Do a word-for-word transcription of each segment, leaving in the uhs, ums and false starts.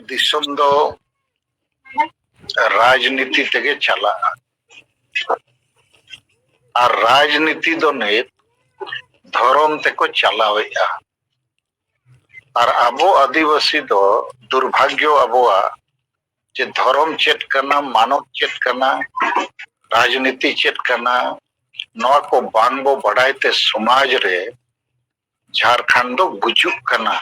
ᱫᱤᱥᱚᱢ ᱫᱚ ᱨᱟᱡᱽᱱᱤᱛᱤ ᱛᱮᱜᱮ ᱪᱟᱞᱟᱜᱼᱟ᱾ ᱟᱨ ᱨᱟᱡᱽᱱᱤᱛᱤ ᱫᱚ ᱱᱤᱛ ᱫᱷᱚᱨᱚᱢ ᱛᱮᱠᱚ ᱪᱟᱞᱟᱣᱮᱫᱼᱟ᱾ ᱟᱨ ᱟᱵᱚ ᱟᱹᱫᱤᱵᱟᱹᱥᱤ ᱫᱚ ᱫᱩᱨᱵᱷᱟᱜᱽᱭᱚ ᱟᱵᱚᱣᱟᱜ, ᱡᱮ ᱫᱷᱚᱨᱚᱢ ᱪᱮᱫ ᱠᱟᱱᱟ, ᱢᱟᱱᱚᱛ ᱪᱮᱫ ᱠᱟᱱᱟ, ᱨᱟᱡᱽᱱᱤᱛᱤ ᱪᱮᱫ ᱠᱟᱱᱟ, ᱱᱚᱣᱟ ᱠᱚ ᱵᱟᱝ ᱵᱚ ᱵᱟᱰᱟᱭ ᱛᱮ ᱥᱚᱢᱟᱡᱽ ᱨᱮ ᱡᱷᱟᱲᱠᱷᱚᱸᱰ ᱫᱚ ᱜᱩᱡᱩᱜ ᱠᱟᱱᱟ᱾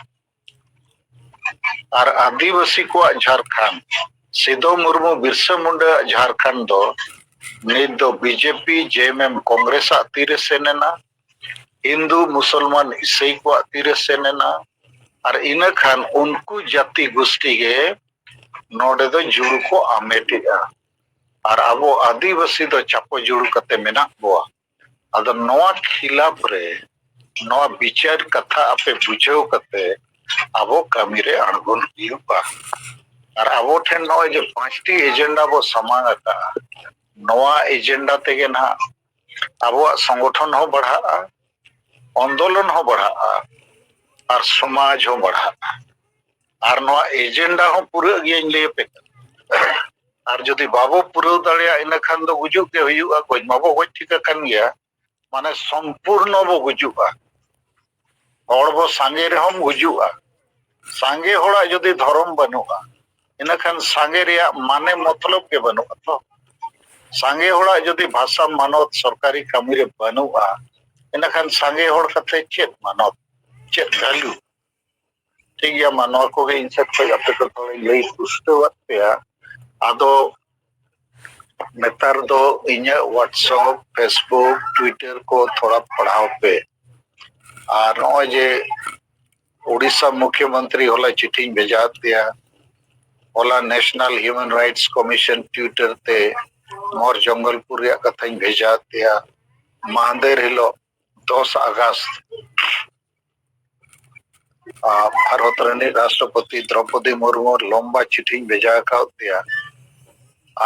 ᱟᱨ ᱟᱹᱫᱤᱵᱟᱹᱥᱤ ᱠᱚᱣᱟᱜ ᱡᱷᱟᱲᱠᱷᱚᱸᱰ, ᱥᱤᱫᱚ ᱢᱩᱨᱢᱩ ᱵᱤᱨᱥᱟᱹ ᱢᱩᱱᱰᱟᱹ ᱟᱜ ᱡᱷᱟᱲᱠᱷᱚᱸᱰ ᱫᱚ ᱱᱤᱛ ᱫᱚ ᱵᱤᱡᱮᱯᱤ, ᱡᱮᱮᱢᱮᱢ, ᱠᱚᱝᱜᱨᱮᱥ ᱟᱜ ᱛᱤᱨᱮ ᱥᱮᱱ ᱮᱱᱟ᱾ ᱦᱤᱱᱫᱩ ᱢᱩᱥᱚᱞᱢᱟᱱ ᱤᱥᱟᱹᱭ ᱠᱚᱣᱟᱜ ᱛᱤᱨᱮ ᱥᱮᱱ ᱮᱱᱟ᱾ ᱟᱨ ᱤᱱᱟᱹ ᱠᱷᱟᱱ ᱩᱱᱠᱩ ᱡᱟᱹᱛᱤ ᱜᱩᱥᱴᱤ ᱜᱮ ᱱᱚᱰᱮ ᱫᱚ ᱡᱩᱲᱩ ᱠᱚ ᱟᱢᱮᱴᱮᱜᱼᱟ᱾ ᱟᱨ ᱟᱵᱚ ᱟᱹᱫᱤᱵᱟᱹᱥᱤ ᱫᱚ ᱪᱟᱯᱚ ᱡᱩᱲᱩ ᱠᱟᱛᱮ ᱢᱮᱱᱟᱜ ᱵᱚᱣᱟ᱾ ᱟᱫᱚ ᱱᱚᱣᱟ ᱠᱷᱤᱞᱟᱯ ᱨᱮ ᱱᱚᱣᱟ ᱵᱤᱪᱟᱹᱨ ᱠᱟᱛᱷᱟ ᱟᱯᱮ ᱵᱩᱡᱷᱟᱹᱣ ᱠᱟᱛᱮ ᱟᱵᱚ ᱠᱟᱹᱢᱤ ᱨᱮ ᱟᱬᱜᱚᱱ ᱦᱩᱭᱩᱜᱼᱟ᱾ ᱟᱨ ᱟᱵᱚ ᱴᱷᱮᱱ ᱱᱚᱜᱼᱚᱭ ᱡᱮ ᱯᱟᱸᱪᱴᱤ ᱮᱡᱮᱱᱰᱟ ᱵᱚ ᱥᱟᱢᱟᱝ ᱟᱠᱟᱫᱼᱟ, ᱱᱚᱣᱟ ᱮᱡᱮᱱᱰᱟ ᱛᱮᱜᱮ ᱱᱟᱦᱟᱜ ᱟᱵᱚᱣᱟᱜ ᱥᱚᱝᱜᱚᱴᱷᱚᱱ ᱦᱚᱸ ᱵᱟᱲᱦᱟᱜᱼᱟ, ᱟᱱᱫᱳᱞᱚᱱ ᱦᱚᱸ ᱵᱟᱲᱦᱟᱜᱼᱟ, ᱟᱨ ᱥᱚᱢᱟᱡᱽ ᱦᱚᱸ ᱵᱟᱲᱦᱟᱜᱼᱟ᱾ ᱟᱨ ᱱᱚᱣᱟ ᱮᱡᱮᱱᱰᱟ ᱦᱚᱸ ᱯᱩᱨᱟᱹᱜ ᱜᱮᱭᱟᱧ ᱞᱟᱹᱭ ᱟᱯᱮ ᱠᱟᱱᱟ᱾ ᱟᱨ ᱡᱩᱫᱤ ᱵᱟᱵᱚ ᱯᱩᱨᱟᱹᱣ ᱫᱟᱲᱮᱭᱟᱜᱼᱟ, ᱤᱱᱟᱹ ᱠᱷᱟᱱ ᱫᱚ ᱜᱩᱡᱩᱜ ᱜᱮ ᱦᱩᱭᱩᱜᱼᱟ᱾ ᱜᱚᱡ ᱢᱟᱵᱚ ᱜᱚᱡ ᱴᱷᱤᱠ ᱟᱠᱟᱱ ᱜᱮᱭᱟ, ᱢᱟᱱᱮ ᱥᱚᱢᱯᱩᱨᱱᱚ ᱵᱚ ᱜᱩᱡᱩᱜᱼᱟ᱾ ᱦᱚᱲ ᱵᱚ ᱥᱟᱸᱜᱮ ᱨᱮᱦᱚᱸᱢ ᱜᱩᱡᱩᱜᱼᱟ᱾ ᱥᱟᱸᱜᱮ ᱦᱚᱲᱟᱜ ᱡᱩᱫᱤ ᱫᱷᱚᱨᱚᱢ ᱵᱟᱹᱱᱩᱜᱼᱟ, ᱤᱱᱟᱹ ᱠᱷᱟᱱ ᱥᱟᱸᱜᱮ ᱨᱮᱭᱟᱜ ᱢᱟᱱᱮ ᱢᱚᱛᱞᱚᱵ ᱜᱮ ᱵᱟᱹᱱᱩᱜᱼᱟ ᱛᱚ᱾ ᱥᱟᱸᱜᱮ ᱦᱚᱲᱟᱜ ᱡᱩᱫᱤ ᱵᱷᱟᱥᱟ ᱢᱟᱱᱚᱛ ᱥᱚᱨᱠᱟᱨᱤ ᱠᱟᱹᱢᱤ ᱨᱮ ᱵᱟᱹᱱᱩᱜᱼᱟ, ᱤᱱᱟᱹ ᱠᱷᱟᱱ ᱥᱟᱸᱜᱮ ᱦᱚᱲ ᱠᱟᱛᱮ ᱪᱮᱫ ᱢᱟᱱᱚᱛ, ᱪᱮᱫ ᱵᱷᱮᱞᱩ? ᱴᱷᱤᱠ ᱜᱮᱭᱟ, ᱢᱟ ᱱᱚᱣᱟ ᱠᱚᱜᱮ ᱤᱧ ᱥᱮᱫ ᱠᱷᱚᱱ ᱟᱯᱮ ᱠᱚ ᱛᱷᱚᱲᱟᱧ ᱞᱟᱹᱭ ᱯᱩᱥᱴᱟᱹᱣᱟᱫ ᱯᱮᱭᱟ᱾ ᱟᱫᱚ ᱱᱮᱛᱟᱨ ᱫᱚ ᱤᱧᱟᱹᱜ WhatsApp, Facebook, Twitter ᱠᱚ ᱛᱷᱚᱲᱟ ᱯᱟᱲᱦᱟᱣ ᱯᱮ᱾ ᱟᱨ ᱱᱚᱜᱼᱚᱭ ᱡᱮ ᱳᱰᱤᱥᱟ ᱢᱩᱠᱷᱭᱚᱢᱚᱱᱛᱨᱤ ᱦᱚᱞᱟ ᱪᱤᱴᱷᱤᱧ ᱵᱷᱮᱡᱟ ᱟᱫ ᱯᱮᱭᱟ, ᱦᱚᱞᱟ National Human Rights Commission Twitter ᱛᱮ ᱢᱚᱨ ᱡᱚᱝᱜᱚᱞᱯᱩᱨ ᱨᱮᱭᱟᱜ ᱠᱟᱛᱷᱟᱧ ᱵᱷᱮᱡᱟ ᱟᱫ ᱯᱮᱭᱟ, ᱢᱟᱦᱫᱮᱨ ᱦᱤᱞᱳᱜ ᱫᱚᱥ ᱟᱜᱚᱥᱴ ᱟᱨ ᱵᱷᱟᱨᱚᱛ ᱨᱤᱱᱤᱡ ᱨᱟᱥᱴᱨᱚᱯᱚᱛᱤ ᱫᱨᱚᱯᱚᱫᱤ ᱢᱩᱨᱢᱩ ᱞᱚᱢᱵᱟ ᱪᱤᱴᱷᱤᱧ ᱵᱷᱮᱡᱟ ᱟᱠᱟᱫ ᱯᱮᱭᱟ᱾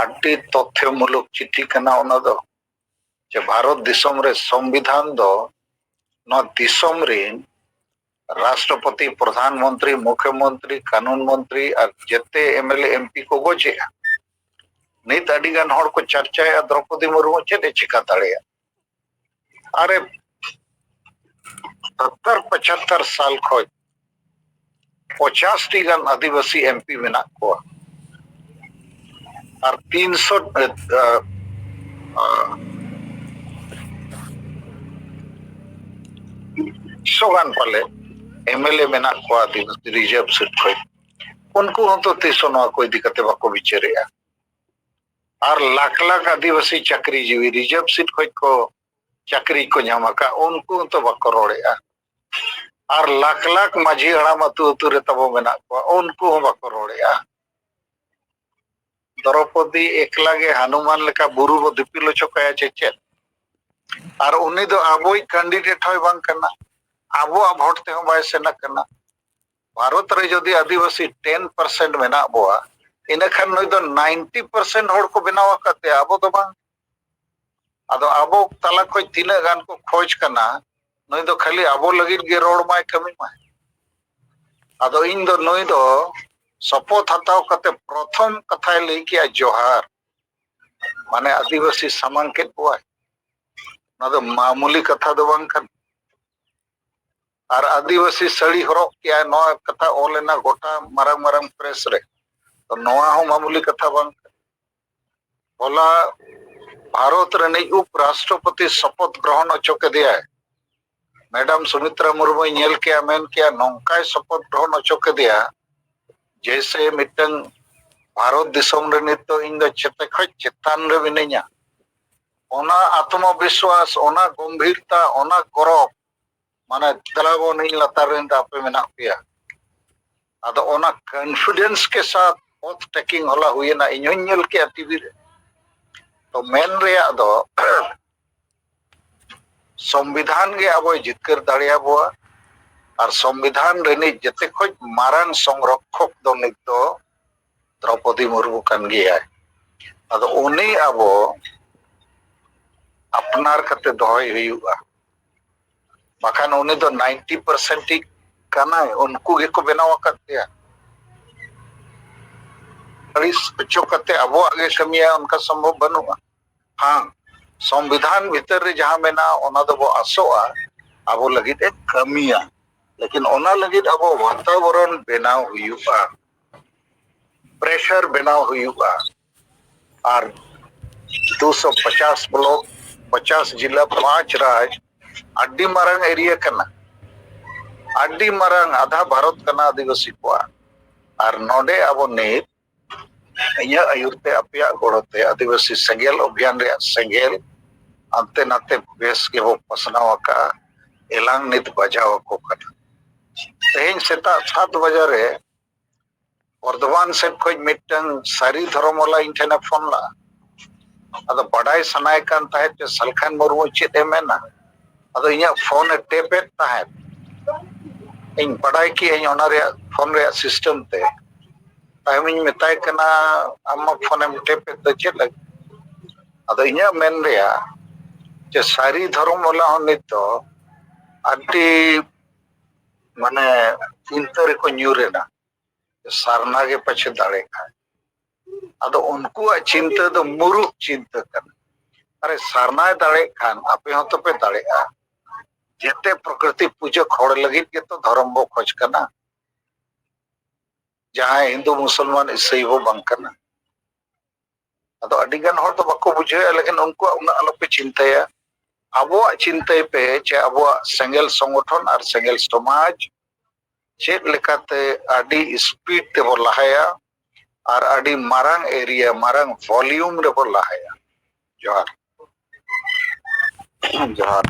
ᱟᱹᱰᱤ ᱛᱚᱛᱷᱭᱚᱢᱩᱞᱚᱠ ᱪᱤᱴᱷᱤ ᱠᱟᱱᱟ ᱚᱱᱟ ᱫᱚ, ᱡᱮ ᱵᱷᱟᱨᱚᱛ ᱫᱤᱥᱚᱢ ᱨᱮ ᱥᱚᱝᱵᱤᱫᱷᱟᱱ ᱫᱚ ᱱᱚᱣᱟ ᱫᱤᱥᱚᱢ ᱨᱤᱱ ᱨᱟᱥᱴᱨᱚᱯᱚᱛᱤ, ᱯᱨᱚᱫᱷᱟᱱ ᱢᱚᱱᱛᱨᱤ, ᱢᱩᱠᱷᱭᱚᱢᱚᱱᱛᱨᱤ, ᱠᱟᱱᱩᱱ ᱢᱚᱱᱛᱨᱤ ᱟᱨ ᱡᱮᱛᱮ ᱮᱢᱮᱞᱮ ᱮᱢᱯᱤ ᱠᱚ ᱜᱚᱡᱮᱜᱼᱟ᱾ ᱱᱤᱛ ᱟᱹᱰᱤ ᱜᱟᱱ ᱦᱚᱲ ᱠᱚ ᱪᱟᱨᱪᱟᱭᱮᱫᱼᱟ ᱫᱨᱚᱯᱚᱫᱤ ᱢᱩᱨᱢᱩ ᱪᱮᱫ ᱮ ᱪᱤᱠᱟ ᱫᱟᱲᱮᱭᱟᱜᱼᱟ᱾ ᱟᱨᱮ ᱥᱚᱛᱛᱚᱨ ᱯᱚᱪᱟᱛᱛᱚᱨ ᱥᱟᱞ ᱠᱷᱚᱱ ᱯᱚᱪᱟᱥ ᱴᱤ ᱜᱟᱱ ᱟᱹᱫᱤᱵᱟᱹᱥᱤ ᱮᱢᱯᱤ ᱢᱮᱱᱟᱜ ᱠᱚᱣᱟ᱾ ᱟᱨ ᱛᱤᱱᱥᱚ ᱥᱚ ᱜᱟᱱ ᱯᱟᱞᱮ ᱮᱢᱮᱞᱮ ᱢᱮᱱᱟᱜ ᱠᱚᱣᱟ ᱟᱹᱫᱤᱵᱟᱹᱥᱤ ᱨᱤᱡᱟᱨᱵᱷ ᱥᱤᱴ ᱠᱷᱚᱱ᱾ ᱩᱱᱠᱩ ᱦᱚᱸᱛᱚ ᱛᱤᱥ ᱦᱚᱸ ᱱᱚᱣᱟ ᱠᱚ ᱤᱫᱤ ᱠᱟᱛᱮ ᱵᱟᱠᱚ ᱵᱤᱪᱟᱹᱨᱮᱜᱼᱟ᱾ ᱟᱨ ᱞᱟᱠᱷ ᱞᱟᱠᱷ ᱟᱹᱫᱤᱵᱟᱹᱥᱤ ᱪᱟᱹᱠᱨᱤᱡᱤᱵᱤ ᱨᱤᱡᱟᱨᱵᱷ ᱥᱤᱴ ᱠᱷᱚᱱ ᱠᱚ ᱪᱟᱹᱠᱨᱤ ᱠᱚ ᱧᱟᱢ ᱟᱠᱟᱫ, ᱩᱱᱠᱩ ᱦᱚᱸᱛᱚ ᱵᱟᱠᱚ ᱨᱚᱲᱮᱜᱼᱟ᱾ ᱟᱨ ᱞᱟᱠᱷ ᱞᱟᱠᱷ ᱢᱟᱹᱡᱷᱤ ᱦᱟᱲᱟᱢ ᱟᱹᱛᱩ ᱟᱹᱛᱩ ᱨᱮ ᱛᱟᱵᱚ ᱢᱮᱱᱟᱜ ᱠᱚᱣᱟ, ᱩᱱᱠᱩ ᱦᱚᱸ ᱵᱟᱠᱚ ᱨᱚᱲᱮᱜᱼᱟ᱾ ᱫᱨᱚᱯᱚᱫᱤ ᱮᱠᱞᱟ ᱜᱮ ᱦᱟᱱᱩᱢᱟᱱ ᱞᱮᱠᱟ ᱵᱩᱨᱩ ᱵᱚ ᱫᱤᱯᱤᱞ ᱦᱚᱪᱚ ᱠᱟᱭᱟ ᱪᱮ ᱪᱮᱫ? ᱟᱨ ᱩᱱᱤ ᱫᱚ ᱟᱵᱚᱭᱤᱡ ᱠᱮᱱᱰᱤᱰᱮᱴ ᱦᱚᱸᱭ ᱵᱟᱝ ᱠᱟᱱᱟ, ᱟᱵᱚᱣᱟᱜ ᱵᱷᱳᱴ ᱛᱮᱦᱚᱸ ᱵᱟᱭ ᱥᱮᱱ ᱟᱠᱟᱱᱟ᱾ ᱵᱷᱟᱨᱚᱛ ᱨᱮ ᱡᱩᱫᱤ ᱟᱹᱫᱤᱵᱟᱹᱥᱤ ᱴᱮᱱ ᱯᱟᱨᱥᱮᱱᱴ ᱢᱮᱱᱟᱜ ᱵᱚᱣᱟ, ᱤᱱᱟᱹᱠᱷᱟᱱ ᱱᱩᱭ ᱫᱚ ᱱᱟᱭᱤᱱᱴᱤ ᱯᱟᱨᱥᱮᱱᱴ ᱦᱚᱲ ᱠᱚ ᱵᱮᱱᱟᱣ ᱟᱠᱟᱫ ᱛᱟᱭᱟ, ᱟᱵᱚ ᱫᱚ ᱵᱟᱝ᱾ ᱟᱫᱚ ᱟᱵᱚ ᱛᱟᱞᱟ ᱠᱷᱚᱱ ᱛᱤᱱᱟᱹᱜ ᱜᱟᱱ ᱠᱚ ᱠᱷᱚᱡᱽ ᱠᱟᱱᱟ, ᱱᱩᱭ ᱫᱚ ᱠᱷᱟᱹᱞᱤ ᱟᱵᱚ ᱞᱟᱹᱜᱤᱫ ᱜᱮ ᱨᱚᱲ ᱢᱟᱭ, ᱠᱟᱹᱢᱤ ᱢᱟᱭ᱾ ᱟᱫᱚ ᱤᱧ ᱫᱚ ᱱᱩᱭ ᱫᱚ ᱥᱚᱯᱚᱛ ᱦᱟᱛᱟᱣ ᱠᱟᱛᱮ ᱯᱨᱚᱛᱷᱚᱢ ᱠᱟᱛᱷᱟᱭ ᱞᱟᱹᱭ ᱠᱮᱜᱼᱟ ᱡᱚᱦᱟᱨ, ᱢᱟᱱᱮ ᱟᱹᱫᱤᱵᱟᱹᱥᱤ ᱥᱟᱢᱟᱝ ᱠᱮᱫ ᱠᱚᱣᱟᱭ᱾ ᱱᱚᱣᱟ ᱫᱚ ᱢᱟᱢᱩᱞᱤ ᱠᱟᱛᱷᱟ ᱫᱚ ᱵᱟᱝ ᱠᱟᱱᱟ᱾ ᱟᱨ ᱟᱹᱫᱤᱵᱟᱹᱥᱤ ᱥᱟᱹᱲᱤ ᱦᱚᱨᱚᱜ ᱠᱮᱜᱼᱟᱭ, ᱱᱚᱣᱟ ᱠᱟᱛᱷᱟ ᱚᱞ ᱮᱱᱟ ᱜᱚᱴᱟ ᱢᱟᱨᱟᱝ ᱢᱟᱨᱟᱝ ᱯᱨᱮᱥ ᱨᱮ᱾ ᱛᱚ ᱱᱚᱣᱟ ᱦᱚᱸ ᱢᱟᱢᱩᱞᱤ ᱠᱟᱛᱷᱟ ᱵᱟᱝ ᱠᱟᱱᱟ᱾ ᱦᱚᱞᱟ ᱵᱷᱟᱨᱚᱛ ᱨᱤᱱᱤᱡ ᱩᱯ ᱨᱟᱥᱴᱨᱚᱯᱚᱛᱤ ᱥᱚᱯᱚᱛ ᱜᱨᱚᱦᱚᱱ ᱦᱚᱪᱚ ᱠᱮᱫᱮᱭᱟᱭ᱾ ᱢᱮᱰᱟᱢ ᱥᱩᱢᱤᱛᱨᱟ ᱢᱩᱨᱢᱩᱭ ᱧᱮᱞ ᱠᱮᱜᱼᱟ, ᱢᱮᱱ ᱠᱮᱜᱼᱟ, ᱱᱚᱝᱠᱟᱭ ᱥᱚᱯᱚᱛ ᱜᱨᱚᱦᱚᱱ ᱦᱚᱪᱚ ᱠᱮᱫᱮᱭᱟ, ᱡᱮᱭᱥᱮ ᱢᱤᱫᱴᱟᱝ ᱵᱷᱟᱨᱚᱛ ᱫᱤᱥᱚᱢ ᱨᱮ ᱱᱤᱛ ᱫᱚ ᱤᱧ ᱫᱚ ᱡᱮᱛᱮ ᱠᱷᱚᱡ ᱪᱮᱛᱟᱱ ᱨᱮ ᱢᱤᱱᱟᱹᱧᱟ᱾ ᱚᱱᱟ ᱟᱛᱢᱚ ᱵᱤᱥᱣᱟᱥ, ᱚᱱᱟ ᱜᱚᱢᱵᱷᱤᱨᱛᱟ, ᱚᱱᱟ ᱜᱚᱨᱚᱵ, ᱢᱟᱱᱮ ᱫᱮᱞᱟ ᱵᱚᱱ ᱤᱧ ᱞᱟᱛᱟᱨ ᱨᱮᱱ ᱫᱚ ᱟᱯᱮ ᱢᱮᱱᱟᱜ ᱯᱮᱭᱟ᱾ ᱟᱫᱚ ᱚᱱᱟ ᱠᱚᱱᱯᱷᱤᱰᱮᱱᱥ ᱠᱮ ᱥᱟᱛ ᱚᱛᱷ ᱴᱮᱠᱤᱝ ᱦᱚᱞᱟ ᱦᱩᱭᱮᱱᱟ, ᱤᱧ ᱦᱚᱧ ᱧᱮᱞ ᱠᱮᱜᱼᱟ ᱴᱤᱵᱷᱤ ᱨᱮ᱾ ᱛᱚ ᱢᱮᱱ ᱨᱮᱭᱟᱜ ᱫᱚ ᱥᱚᱝᱵᱤᱫᱷᱟᱱ ᱜᱮ ᱟᱵᱚᱭ ᱡᱤᱛᱠᱟᱹᱨ ᱫᱟᱲᱮᱭᱟᱵᱚᱣᱟ᱾ ᱟᱨ ᱥᱚᱝᱵᱤᱫᱷᱟᱱ ᱨᱤᱱᱤᱡ ᱡᱮᱛᱮ ᱠᱷᱚᱡ ᱢᱟᱨᱟᱝ ᱥᱚᱝᱨᱚᱠᱷᱚᱠ ᱫᱚ ᱱᱤᱛ ᱫᱚ ᱫᱨᱚᱯᱚᱫᱤ ᱢᱩᱨᱢᱩ ᱠᱟᱱ ᱜᱮᱭᱟᱭ᱾ ᱟᱫᱚ ᱩᱱᱤ ᱟᱵᱚ ᱟᱯᱱᱟᱨ ᱠᱟᱛᱮ ᱫᱚᱦᱚᱭ ᱦᱩᱭᱩᱜᱼᱟ, ᱵᱟᱠᱷᱟᱱ ᱩᱱᱤ ᱫᱚ ᱱᱟᱭᱤᱱᱴᱤ ᱯᱟᱨᱥᱮᱱᱴ ᱤᱡ ᱠᱟᱱᱟᱭ, ᱩᱱᱠᱩ ᱜᱮᱠᱚ ᱵᱮᱱᱟᱣ ᱟᱠᱟᱫ ᱛᱟᱭᱟ᱾ ᱟᱹᱲᱤᱥ ᱦᱚᱪᱚ ᱠᱟᱛᱮ ᱟᱵᱚᱣᱟᱜ ᱜᱮ ᱠᱟᱹᱢᱤᱭᱟ, ᱚᱱᱠᱟ ᱥᱚᱢᱵᱷᱚᱵ ᱵᱟᱹᱱᱩᱜᱼᱟ᱾ ᱦᱟᱸ, ᱥᱚᱝᱵᱤᱫᱷᱟᱱ ᱵᱷᱤᱛᱟᱹᱨ ᱨᱮ ᱡᱟᱦᱟᱸ ᱢᱮᱱᱟᱜᱼᱟ, ᱚᱱᱟ ᱫᱚᱵᱚ ᱟᱥᱚᱜᱼᱟ ᱟᱵᱚ ᱞᱟᱹᱜᱤᱫ ᱮ ᱠᱟᱹᱢᱤᱭᱟ, ᱞᱮᱠᱤᱱ ᱚᱱᱟ ᱞᱟᱹᱜᱤᱫ ᱟᱵᱚ ᱵᱟᱛᱟᱵᱚᱨᱚᱱ ᱵᱮᱱᱟᱣ ᱦᱩᱭᱩᱜᱼᱟ, ᱯᱨᱮᱥᱟᱨ ᱵᱮᱱᱟᱣ ᱦᱩᱭᱩᱜᱼᱟ᱾ ᱟᱨ ᱫᱩᱥᱚ ᱯᱚᱪᱟᱥ ᱵᱞᱚᱠ, ᱯᱚᱪᱟᱥ ᱡᱤᱞᱟ, ᱯᱟᱸᱪ ᱨᱟᱡᱽ, ᱟᱹᱰᱤ ᱢᱟᱨᱟᱝ ᱮᱨᱤᱭᱟ ᱠᱟᱱᱟ, ᱟᱹᱰᱤ ᱢᱟᱨᱟᱝ ᱟᱫᱷᱟ ᱵᱷᱟᱨᱚᱛ ᱠᱟᱱᱟ ᱟᱹᱫᱤᱵᱟᱹᱥᱤ ᱠᱚᱣᱟᱜ᱾ ᱟᱨ ᱱᱚᱰᱮ ᱟᱵᱚ ᱱᱤᱛ ᱤᱧᱟᱹᱜ ᱟᱹᱭᱩᱨ ᱛᱮ, ᱟᱯᱮᱭᱟᱜ ᱜᱚᱲᱚ ᱛᱮ ᱟᱹᱫᱤᱵᱟᱹᱥᱤ ᱥᱮᱸᱜᱮᱞ ᱚᱵᱷᱤᱭᱟᱱ ᱨᱮᱭᱟᱜ ᱥᱮᱸᱜᱮᱞ ᱦᱟᱱᱛᱮ ᱱᱟᱛᱮ ᱵᱮᱥ ᱜᱮᱵᱚ ᱯᱟᱥᱱᱟᱣ ᱟᱠᱟᱫᱼᱟ᱾ ᱮᱞᱟᱝ ᱱᱤᱛ ᱵᱟᱡᱟᱣ ᱟᱠᱚ ᱠᱟᱱᱟ᱾ ᱛᱮᱦᱮᱧ ᱥᱮᱛᱟᱜ ᱥᱟᱛ ᱵᱟᱡᱟ ᱨᱮ ᱵᱚᱨᱫᱷᱚᱢᱟᱱ ᱥᱮᱫ ᱠᱷᱚᱱ ᱢᱤᱫᱴᱟᱝ ᱥᱟᱹᱨᱤ ᱫᱷᱚᱨᱚᱢ ᱣᱟᱞᱟ ᱤᱧ ᱴᱷᱮᱱᱮ ᱯᱷᱳᱱ ᱞᱟᱜᱼᱟ᱾ ᱟᱫᱚ ᱵᱟᱰᱟᱭ ᱥᱟᱱᱟᱭᱮ ᱠᱟᱱ ᱛᱟᱦᱮᱸᱫ ᱡᱮ ᱥᱟᱞᱠᱷᱟᱱ ᱢᱩᱨᱢᱩ ᱪᱮᱫ ᱮ ᱢᱮᱱᱟ᱾ ᱟᱫᱚ ᱤᱧᱟᱹᱜ ᱯᱷᱳᱱ ᱮ ᱴᱮᱯ ᱮᱫ ᱛᱟᱦᱮᱸᱫ᱾ ᱤᱧ ᱵᱟᱰᱟᱭ ᱠᱮᱜ ᱟᱹᱧ ᱚᱱᱟ ᱨᱮᱭᱟᱜ ᱯᱷᱳᱱ ᱨᱮᱭᱟᱜ ᱥᱤᱥᱴᱮᱢ ᱛᱮ᱾ ᱛᱟᱭᱚᱢᱤᱧ ᱢᱮᱛᱟᱭ ᱠᱟᱱᱟ, "ᱟᱢ ᱢᱟ ᱯᱷᱳᱱᱮᱢ ᱴᱮᱯ ᱮᱫ ᱫᱚ ᱪᱮᱫ ᱞᱟᱹᱜᱤᱫ?" ᱟᱫᱚ ᱤᱧᱟᱹᱜ ᱢᱮᱱ ᱨᱮᱭᱟᱜ ᱡᱮ ᱥᱟᱹᱨᱤ ᱫᱷᱚᱨᱚᱢ ᱣᱟᱞᱟ ᱦᱚᱸ ᱱᱤᱛ ᱫᱚ ᱟᱹᱰᱤ, ᱢᱟᱱᱮ, ᱪᱤᱱᱛᱟᱹ ᱨᱮᱠᱚ ᱧᱩᱨ ᱮᱱᱟ᱾ ᱥᱟᱨᱱᱟ ᱜᱮ ᱯᱟᱪᱷᱮ ᱫᱟᱲᱮ ᱠᱷᱟᱱ᱾ ᱟᱫᱚ ᱩᱱᱠᱩᱣᱟᱜ ᱪᱤᱱᱛᱟᱹ ᱫᱚ ᱢᱩᱨᱩᱠ ᱪᱤᱱᱛᱟᱹ ᱠᱟᱱᱟ᱾ ᱟᱨᱮ, ᱥᱟᱨᱱᱟᱭ ᱫᱟᱲᱮᱜ ᱠᱷᱟᱱ ᱟᱯᱮ ᱦᱚᱸ ᱛᱚᱯᱮ ᱫᱟᱲᱮᱜᱼᱟ᱾ ᱡᱮᱛᱮ ᱯᱨᱚᱠᱨᱤᱛᱤ ᱯᱩᱡᱟᱹ ᱦᱚᱲ ᱞᱟᱹᱜᱤᱫ ᱜᱮᱛᱚ ᱫᱷᱚᱨᱚᱢ ᱵᱚ ᱠᱷᱚᱡᱽ ᱠᱟᱱᱟ, ᱡᱟᱦᱟᱸᱭ ᱦᱤᱱᱫᱩ, ᱢᱩᱥᱚᱞᱢᱟᱱ, ᱤᱥᱟᱹᱭ ᱵᱚ ᱵᱟᱝ ᱠᱟᱱᱟ᱾ ᱟᱫᱚ ᱟᱹᱰᱤ ᱜᱟᱱ ᱦᱚᱲ ᱫᱚ ᱵᱟᱠᱚ ᱵᱩᱡᱷᱟᱹᱣᱮᱫᱼᱟ, ᱞᱮᱠᱤᱱ ᱩᱱᱠᱩᱣᱟᱜ ᱩᱱᱟᱹᱜ ᱟᱞᱚᱯᱮ ᱪᱤᱱᱛᱟᱹᱭᱟ᱾ ᱟᱵᱚᱣᱟᱜ ᱪᱤᱱᱛᱟᱹᱭ ᱯᱮ ᱡᱮ ᱟᱵᱚᱣᱟᱜ ᱥᱮᱸᱜᱮᱞ ᱥᱚᱝᱜᱚᱴᱷᱚᱱ ᱟᱨ ᱥᱮᱸᱜᱮᱞ ᱥᱚᱢᱟᱡᱽ ᱪᱮᱫ ᱞᱮᱠᱟᱛᱮ ᱟᱹᱰᱤ ᱥᱯᱤᱰ ᱛᱮᱵᱚ ᱞᱟᱦᱟᱭᱟ ᱟᱨ ᱟᱹᱰᱤ ᱢᱟᱨᱟᱝ ᱮᱨᱤᱭᱟ, ᱢᱟᱨᱟᱝ ᱵᱷᱚᱞᱤᱭᱩᱢ ᱨᱮᱵᱚ ᱞᱟᱦᱟᱭᱟ᱾ ᱡᱚᱦᱟᱨ᱾ ᱡᱚᱦᱟᱨ᱾